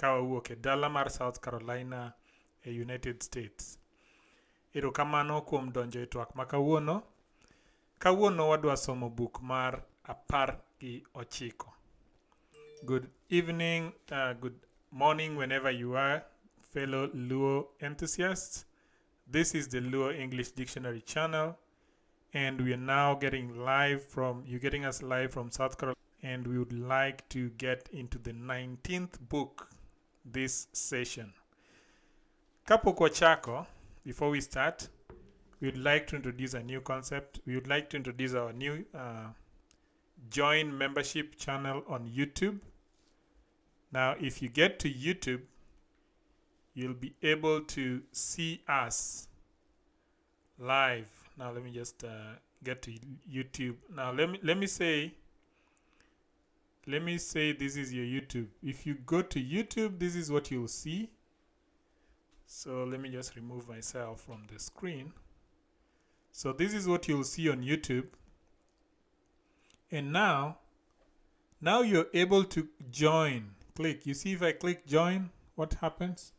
ka wawuok e dala mar South Carolina e United States. Erokamano kuom donjo e twak ma kawuono. Kawuono wadwa somo buk mar apar gi ochiko. Good evening, good morning whenever you are, fellow Luo enthusiasts. This is the Luo English Dictionary channel, and we are now getting live from, you're getting us live from South Carolina, and we would like to get into the 19th book this session. Kapok wachako, before we start, we would like to introduce a new concept. We would like to introduce our new join membership channel on YouTube. Now, if you get to YouTube, you'll be able to see us live. Now, let me just get to YouTube. Now, let me say this is your YouTube. If you go to YouTube, this is what you'll see. So let me just remove myself from the screen. So this is what you'll see on YouTube. And now you're able to join. Click. You see if I click join, what happens?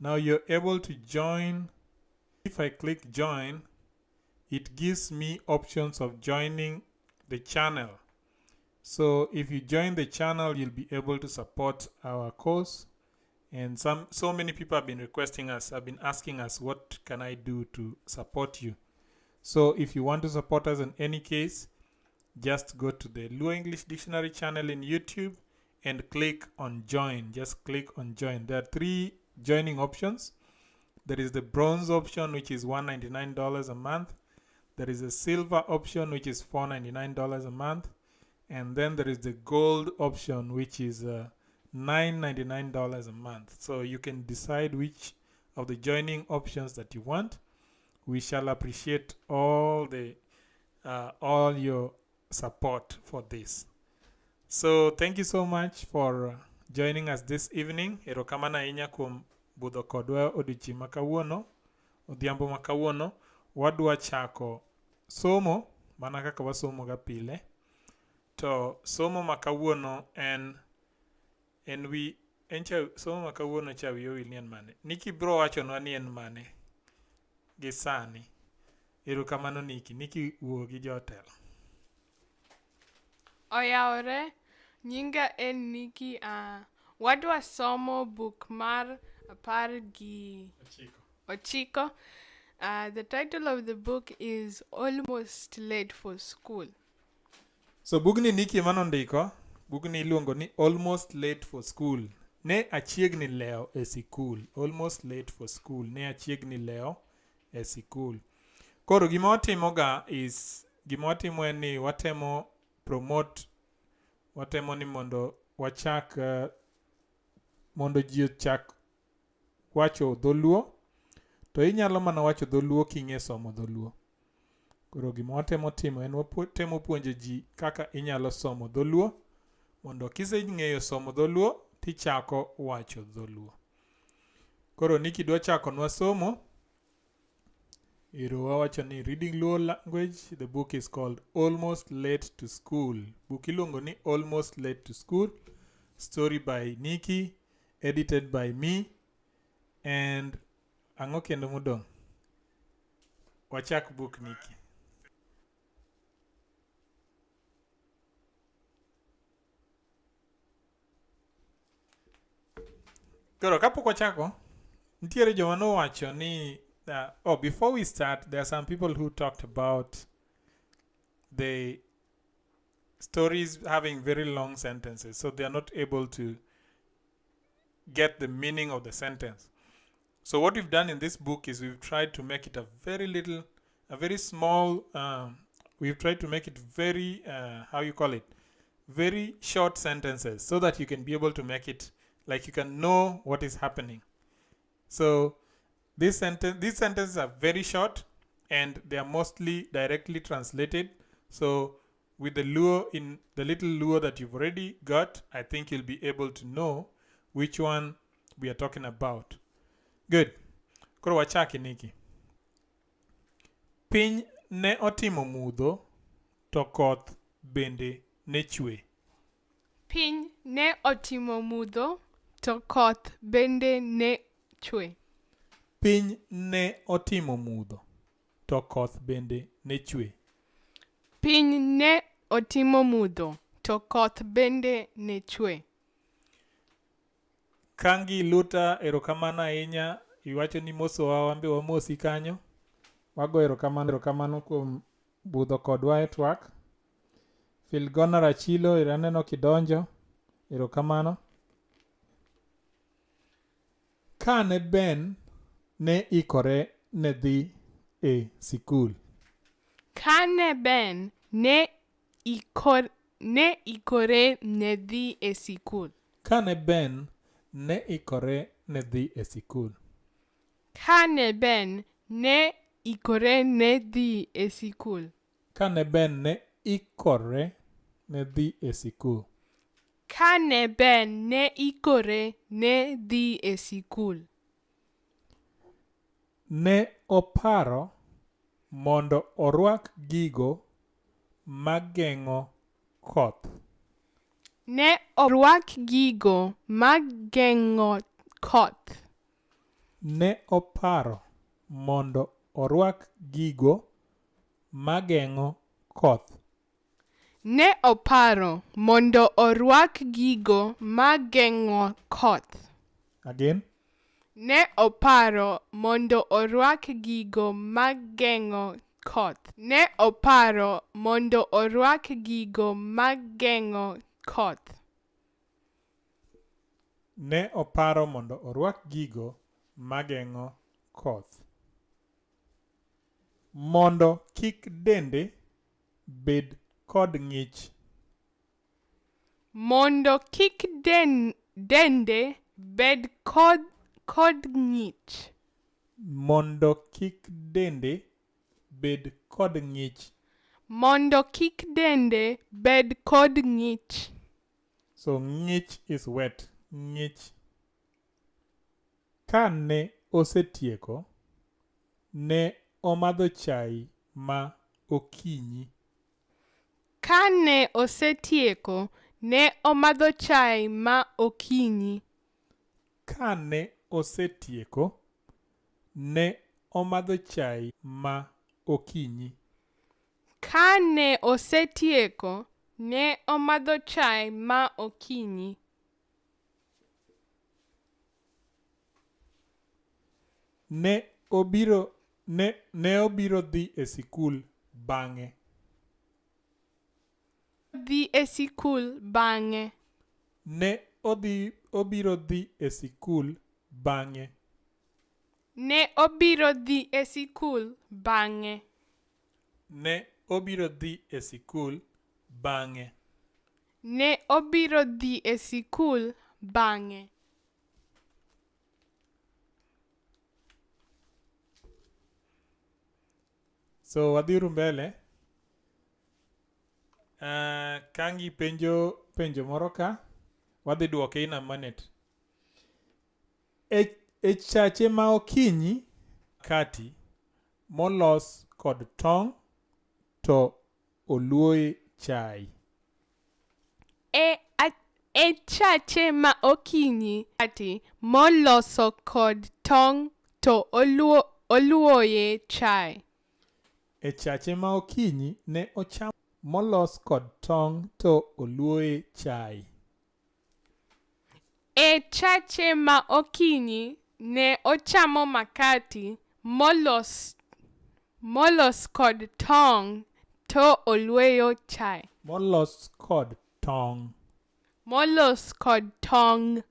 Now you're able to join. If I click join, it gives me options of joining the channel. So if you join the channel, you'll be able to support our course. And so many people have been requesting us, have been asking us, what can I do to support you? So if you want to support us in any case, just go to the Luo English Dictionary channel in YouTube and click on join. Just click on join. There are three joining options. There is the bronze option, which is $199 a month. There is a silver option, which is $499 a month. And then there is the gold option, which is $999 a month. So you can decide which of the joining options that you want. We shall appreciate all your support for this. So thank you so much for joining us this evening. Erokamano ahinya kuom budho kodwa odiochieng' ma kawuono, odhiambo ma kawuono. Wadwa chako somo mana kaka wasomo ga pile. To somo ma kawuono en wi en cha somo ma kawuono cha wiya owil ni en mane. Niki biro wachonwa ni en mane gi sani. Erokamano Niki. Niki wuo gi jotelo. Oyawore, nyinga en Niki. Wadwa somo buk mar apar gi ochiko. The title of the book is Almost Late for School. So bugni Niki ema nondiko. Bugni iluongo ni Almost Late for School. Ne achiegni lewo e sikul. Almost late for school. Ne achiegni lewo e sikul. Koro gima watimo ga is gima watimo en ni watemo promote, watemo ni mondo wachak mondo ji ochak wacho dholuo. To inyalo mana wacho dholuo king'e somo dholuo. Koro gima watemo timo en watemo puonjo ji kaka inyalo somo dholuo mondo kiseng'eyo somo dholuo tichako wacho dholuo. Koro Niki dwa chakonwa somo. Ero wawacho ni Reading Luo Language, the book is called Almost Late to School. Buk iluongo ni Almost Late to School. Story by Nikki, edited by me. And ang'o kendo modong'? Wachak book Nikki. Koro kapok wachako, nitiere joma nowacho ni oh, before we start, there are some people who talked about the stories having very long sentences, so they are not able to get the meaning of the sentence. So what we've done in this book is we've tried to make it a very little, a very small, we've tried to make it very, how you call it, very short sentences so that you can be able to make it, like you can know what is happening. So these sentences are very short and they are mostly directly translated. So with the Luo, in the little Luo that you've already got, I think you'll be able to know which one we are talking about. Good. Koro wachaki Niki. Piny ne otimo mudho to koth bende ne chwe. Piny ne otimo mudho to koth bende ne chwe. Piny ne otimo mudho, to koth bende ne chwe. Piny ne otimo mudho, to koth bende ne chwe. Kangi Luta, erokamano ahinya. Iwacho ni mosowa wan be wamosi kanyo. Wago erokamano, erokamano kuom budho kodwa e twak. Filgona Rachilo, ero aneno kidonjo. Erokamano. Kane Ben ne ikore ne dhi e sikul. Kane Ben ne ikore ne dhi e sikul. Kane Ben ne ikore ne dhi e sikul. Kane Ben ne ikore ne dhi e sikul. Kane Ben ne ikore ne dhi e sikul. Kane Ben ne ikore ne dhi e sikul. Ne oparo mondo orwak gigo mageng'o koth. Ne orwak gigo mageng'o koth. Ne oparo mondo orwak gigo mageng'o koth. Ne oparo mondo orwak gigo mageng'o koth. Again. Ne oparo mondo orwak gigo mageng'o koth. Ne oparo mondo orwak gigo mageng'o koth. Ne oparo mondo orwak gigo mageng'o koth. Mondo kik dende bed kod ng'ich. Mondo kik dende bed kod ng'ich. Mondo kik dende bed kod ng'ich. Mondo kik dende bed kod ng'ich. So ng'ich is wet. Ng'ich. Kane osetieko, ne omadho chai ma okinyi. Kane osetieko, ne omadho chai ma okinyi. Kane osetieko, ne omadho chai ma okinyi. Kane osetieko, ne omadho chai ma okinyi. Ne obiro dhi e sikul bang'e. Dhi e sikul bang'e. Ne obiro dhi e sikul bang'e. Ne obiro dhi e sikul bang'e. Ne obiro dhi e sikul bang'e. Ne obiro dhi e sikul bang'e. So wadhiuru mbele. Kangi penjo penjo moro ka, wadhi duoke in a minute. E chache ma okinyi kati molos kod tong' to oluoye chai. E chache ma okinyi kati moloso kod tong' to oluoye chai. E chache ma okinyi ne ochamo molos kod tong' to oluoye chai. E chache ma okinyi ne ochamo makati molos kod tong' to oluoyo chai. Molos kod tong'. Molos kod tong'.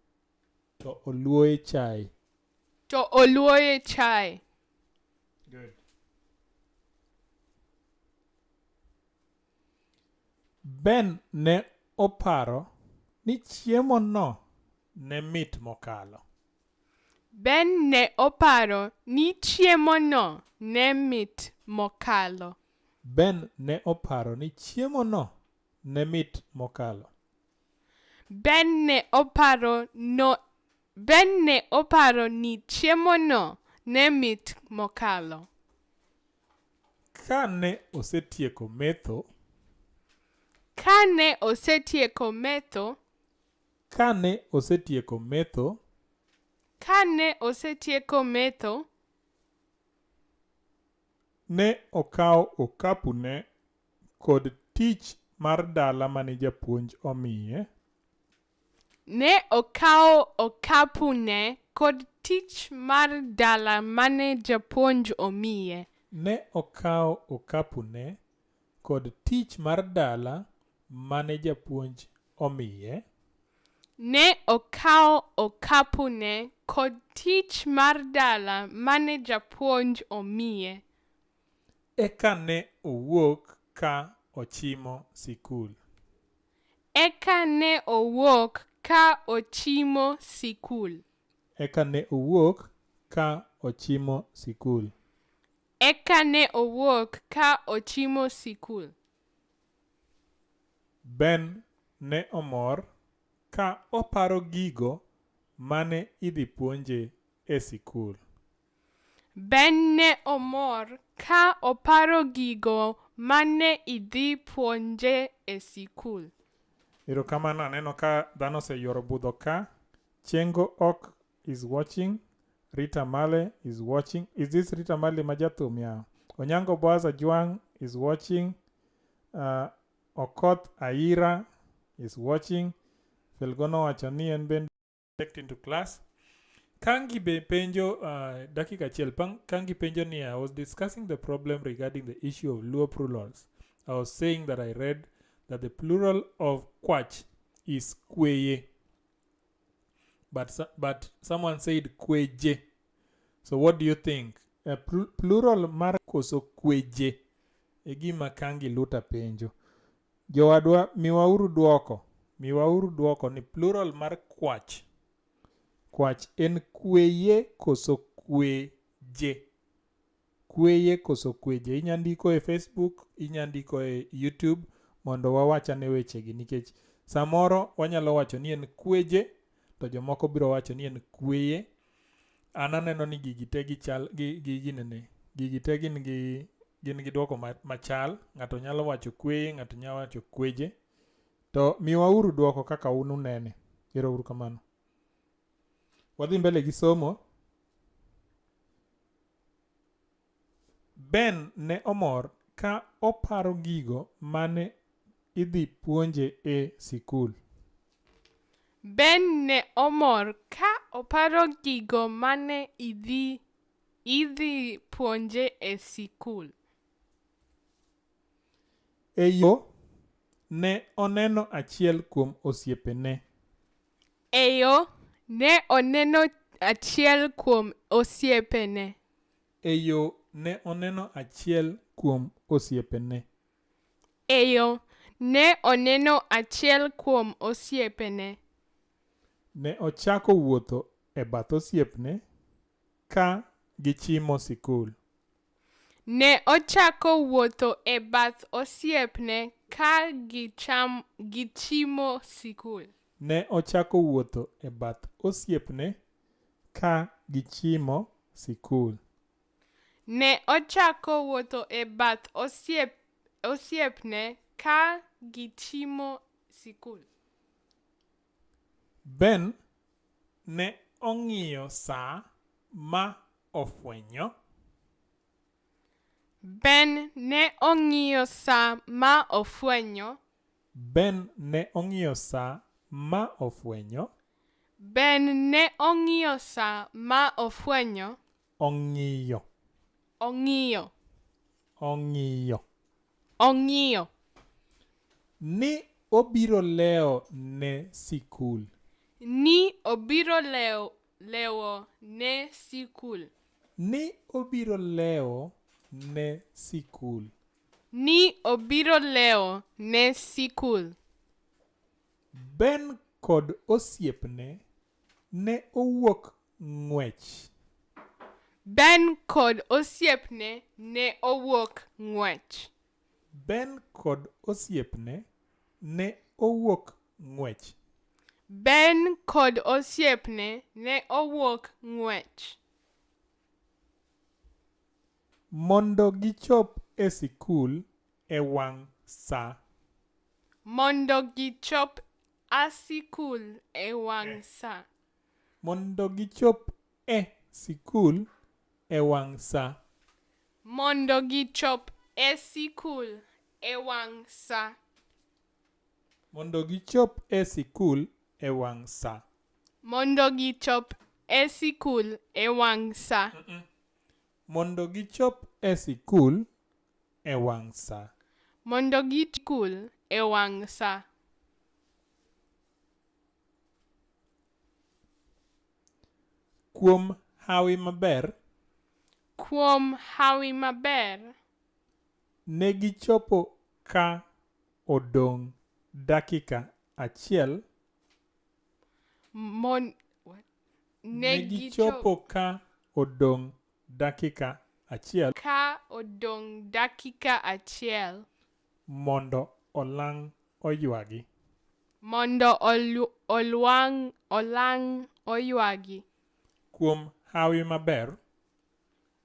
To oluoye chai. To oluoye chai. Good. Ben ne oparo ni chiemo no ne mit mokalo. Ben ne oparo ni chiemo no ne mit mokalo. Ben ne oparo ni chiemo no ne mit mokalo. Ben ne oparo ni chiemo no ne mit mokalo. Kane osetieko metho. Kane osetieko metho. Kane osetieko metho, Kane osetieko metho, ne okawo okapune kod tich mar dala mane japuonj omiye. Ne okawo okapune kod tich mar dala mane japuonj omiye. Ne okawo okapune kod tich mar dala mane japuonj omiye. Ne okawo okapune kod tich mar dala mane japuonj omiye. Eka ne owuok ka ochimo sikul. Eka ne owuok ka ochimo sikul. Eka ne owuok ka ochimo sikul. Eka ne owuok ka ochimo sikul. Ben ne omor ka oparo gigo mane idhi puonje e sikul. Ben ne omor ka oparo gigo mane idhi puonje e sikul. Erokamano aneno ka dhano oseyuoro budho ka. Chengo Ok is watching. Rita Male is watching. Is this Rita Male ma jathum yawa? Onyango Boaz Ajwang' is watching. Okoth Aira is watching. Felgono wacho ni en bende into class. Kangi be penjo dakika achiel. Kangi penjo ni I was discussing the problem regarding the issue of Luo plurals. I was saying that I read that the plural of kwach is kweye. But someone said kweje. So what do you think? Plural mar koso kweje e gima Kangi Luta penjo. Jowadwa miwauru duoko. Miwauru duoko ni plural mar kwach. Kwach en kweye koso kweje. Kweye koso kweje. Inya ndiko e Facebook, inya ndiko e YouTube mondo wawachane wechegi nikech samoro wanyalo wacho ni en kweje to jomoko biro wacho ni en kweye. An aneno ni gigi te gichal gi ginene. Gigi te gin gi duoko machal. Ng'ato nyalo wacho kweye, ng'ato nyalo wacho kweje. To miwauru duoko kaka un unene. Ero uru kamano. Wadhi mbele gi somo. Ben ne omor ka oparo gigo mane idhi puonje e sikul. Ben ne omor ka oparo gigo mane idhi puonje e sikul. E yo, ne oneno achiel kuom osiepene. E yo, ne oneno achiel kuom osiepene. E yo, ne oneno achiel kuom osiepene. E yo, ne oneno achiel kuom osiepene. Ne ochako wuotho e bath osiepne ka gichimo sikul. Ne ochako wuotho e bath osiepne ka gichimo sikul. Ne ochako wuotho e bath osiepne ka gichimo sikul. Ne ochako wuotho e bath osiepne ka gichimo sikul. Ben ne ong'iyo saa ma ofwenyo. Ben ne ong'iyo saa ma ofwenyo. Ben ne ong'iyo saa ma ofwenyo. Ben ne ong'iyo saa ma ofwenyo. Ong'iyo. Ong'iyo. Ong'iyo. Ong'iyo. Ni obiro lewo ne sikul. Ni obiro lewo ne sikul. Ni obiro lewo ne sikul. Ni obiro lewo ne sikul. Ben kod osiepne ne owuok ng'wech. Ben kod osiepne ne owuok ng'wech. Ben kod osiepne ne owuok ng'wech. Ben kod osiepne ne owuok ng'wech. Mondo gichop e sikul e wang' sa. Mondo gichop a sikul e wang' sa. Mondo gichop e sikul e wang' sa. Mondo gichop e sikul e wang' sa. Mondo gichop e sikul e wang' sa. Mondo gichop e sikul e wang' sa. Mondo gichop e sikul e wang' sa. Mondo gichop e wang' sa. Kuom hawi maber. Kuom hawi maber. Ne gichopo ka odong' dakika achiel. Ne gichopo ka odong' dakika achiel. Ka odong' dakika achiel. Mondo olang' oywagi. Mondo olang' oywagi. Kuom hawi maber.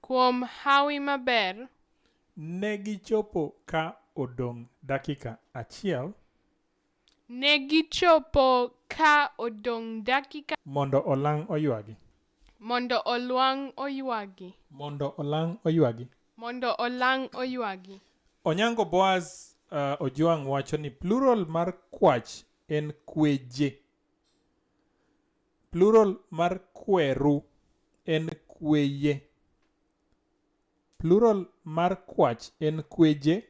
Kuom hawi maber. Ne gichopo ka odong' dakika achiel. Ne gichopo ka odong' dakika. Mondo olang' oywagi. Mondo olang' oywagi. Mondo olang' oywagi. Mondo olang' oywagi. Onyango Boaz Ojuang' wacho ni plural mar kwach en kweje. Plural mar kweru en kweye. Plural mar kwach en kweje.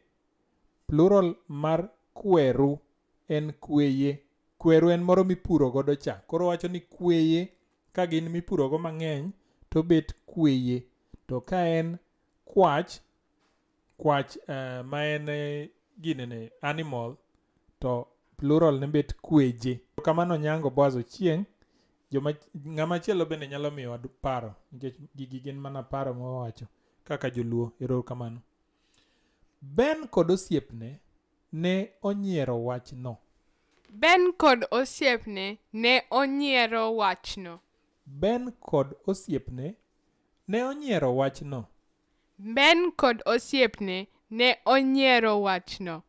Plural mar kweru en kweye. Kweru en moro mipuro godo cha. Koro wacho ni kweye ka gin mipurogo mang'eny to bet kweye. To ka en kwach, kwach ma en ginene animal, to plural ne bet kweje. Kamano Onyango Boaz Ochieng', ng'ama chielo bende nyalo miyowa paro nikech gigi gin mana paro mawawacho kaka joluo. Erokamano. Ben kod osiepne ne onyiero wachno. Ben kod osiepne ne onyiero wachno. Ben kod osiepne ne onyiero wachno. Ben kod osiepne ne onyiero wachno.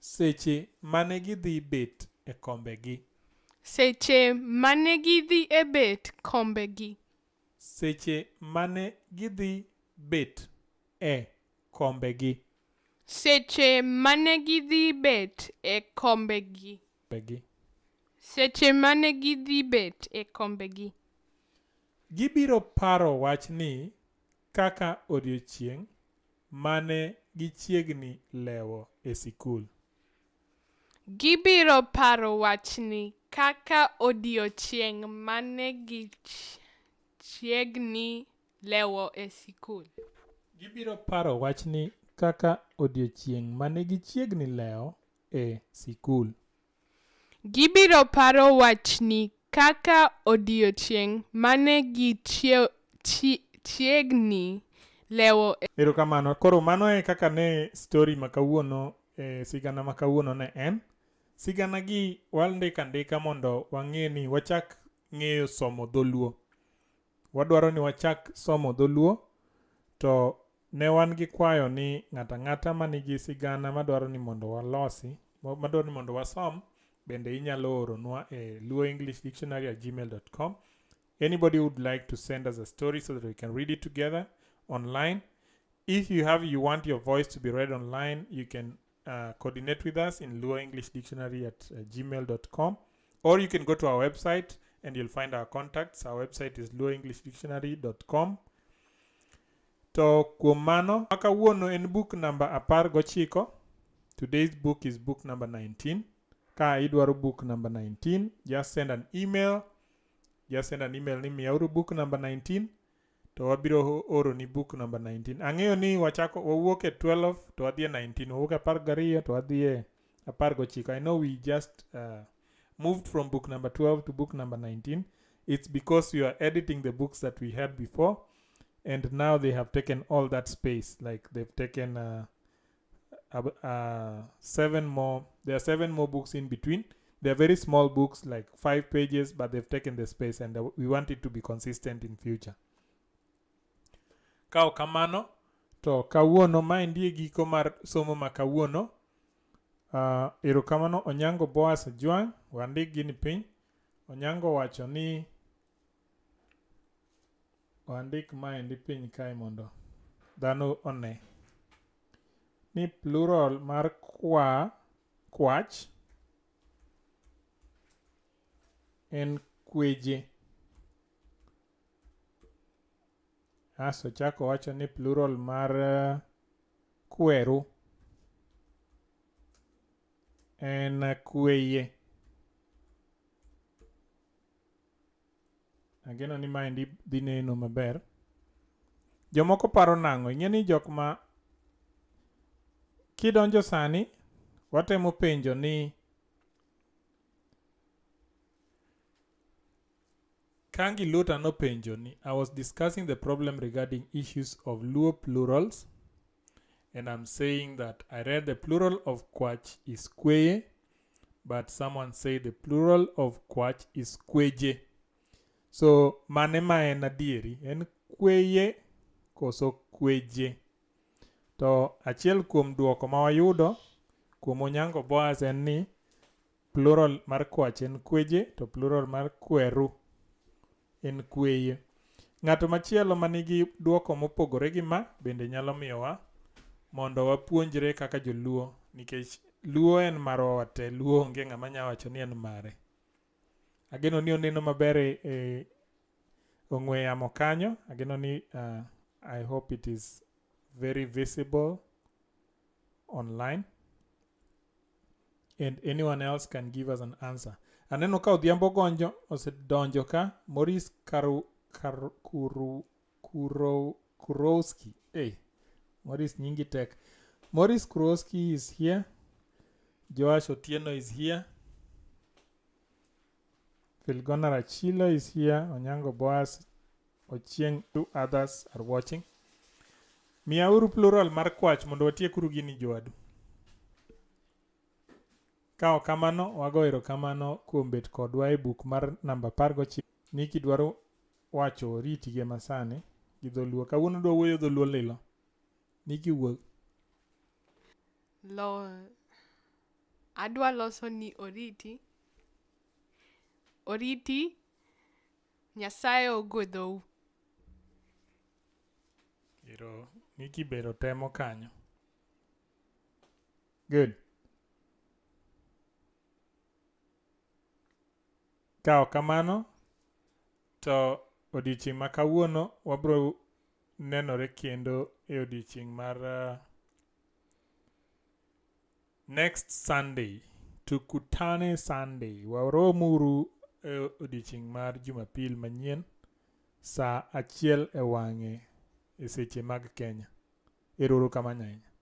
Seche mane gidhi bet e kombegi. Seche mane gidhi e bet kombegi. Seche mane gidhi bet e kombegi. Seche mane gidhi bet e kombegi. Seche mane gidhi bet e kombegi. Gibiro paro wachni kaka odiochieng' mane gichiegni lewo e sikul. Gibiro paro wachni kaka odiochieng' mane gichiegni lewo e sikul. Gibiro paro wachni kaka odiochieng' mane gichiegni lewo e sikul. Gibiro paro wachni kaka odiochieng' mane gichiegni lewo e. Erokamano. Koro mano e kaka ne story ma kawuono, sigana ma kawuono ne en. Sigana gi wandiko andika mondo wang'e ni wachak ng'eyo somo dholuo. Wadwaro ni wachak somo dholuo, to ne wan gi kwayo ni ng'ato ang'ata manigi sigana madwaro ni mondo walosi, madwaro ni mondo wasom, bende inyalo oronwa e luoenglishdictionary@gmail.com. Anybody who would like to send us a story so that we can read it together online. If you want your voice to be read online, you can coordinate with us in luoenglishdictionary@gmail.com, or you can go to our website and you'll find our contacts. Our website is luoenglishdictionary.com. To kuom mano, kawuono en book number 19. Today's book is book number 19. Ka idwaro book number 19, just send an email. Just send an email ni miyauru book number 19 to wabiro oroni book number 19. Ang'eyo ni wachako wawuok e 12 to wadhi e 19, wawuok e 12 to wadhi e 19. I know we just moved from book number 12 to book number 19. It's because we are editing the books that we had before, and now they have taken all that space. Like they've taken 7 more. There are 7 more books in between. They're very small books, like 5 pages, but they've taken the space, and we want it to be consistent in future. Kao kamano, to kawuono maendi e giko mar somo ma kawuono. Erokamano Onyango Boaz Ojwang', wandik gini piny. Onyango wacho ni wandik maendi piny kae mondo dhano one. Ni plural mar kwa, kwach en kweje. Asto ochako owacho ni plural mar kweru en kweye. Ageno ni maendi dhi neno maber. Jomoko paro nang'o? Ing'e ni jok ma kidonjo sani watemo penjo ni Kangi Luta nopenjo ni I was discussing the problem regarding issues of Luo plurals, and I'm saying that I read the plural of kwach is kweye, but someone said the plural of kwach is kweje. So mane ma en adieri? En kweye koso kweje? To achiel kuom duoko ma wayudo kuom Onyango Boaz en ni plural mar kwach en kweje to plural mar kweru en kweye. Ng'ato machielo manigi duoko mopogore gi ma bende nyalo miyowa mondo wapuonjre kaka joluo, nikech luo en marwa wate, luo onge ng'ama nya wacho ni en mare. Ageno ni oneno maber e ong'we yamo kanyo. Ageno ni I hope it is very visible online, and anyone else can give us an answer. Aneno ka Odhiambo Gonjo osedonjo ka. Maurice Karu, Karu, Kuru, Kuro, Kurowski. Hey, Maurice nyingi tek. Maurice Kurowski is here. Joash Otieno is here. Filgona Rachilo is here. Onyango Boaz Ochieng, two others are watching. Miyauru plural mar kwach mondo watiekuru gini jowadu. Ka ok kamano, wago erokamano kuom bet kodwa e buk mar namba 19. Niki dwaro wacho oriti ge masani gi dholuo. Kawuono dwa wuoyo dholuo lilo. Niki wuo. Lo, adwa loso ni oriti. Oriti, Nyasaye ogwedhou. Ero, Niki bero temo kanyo. Good. Ka ok kamano, to odiochieng' ma kawuono wabro nenore kendo e odiochieng' mar next Sunday. Tukutane Sunday. Waromuru e odiochieng' mar Jumapil manyien saa 1 e wang'e e seche mag Kenya. Ero uru kamano ahinya.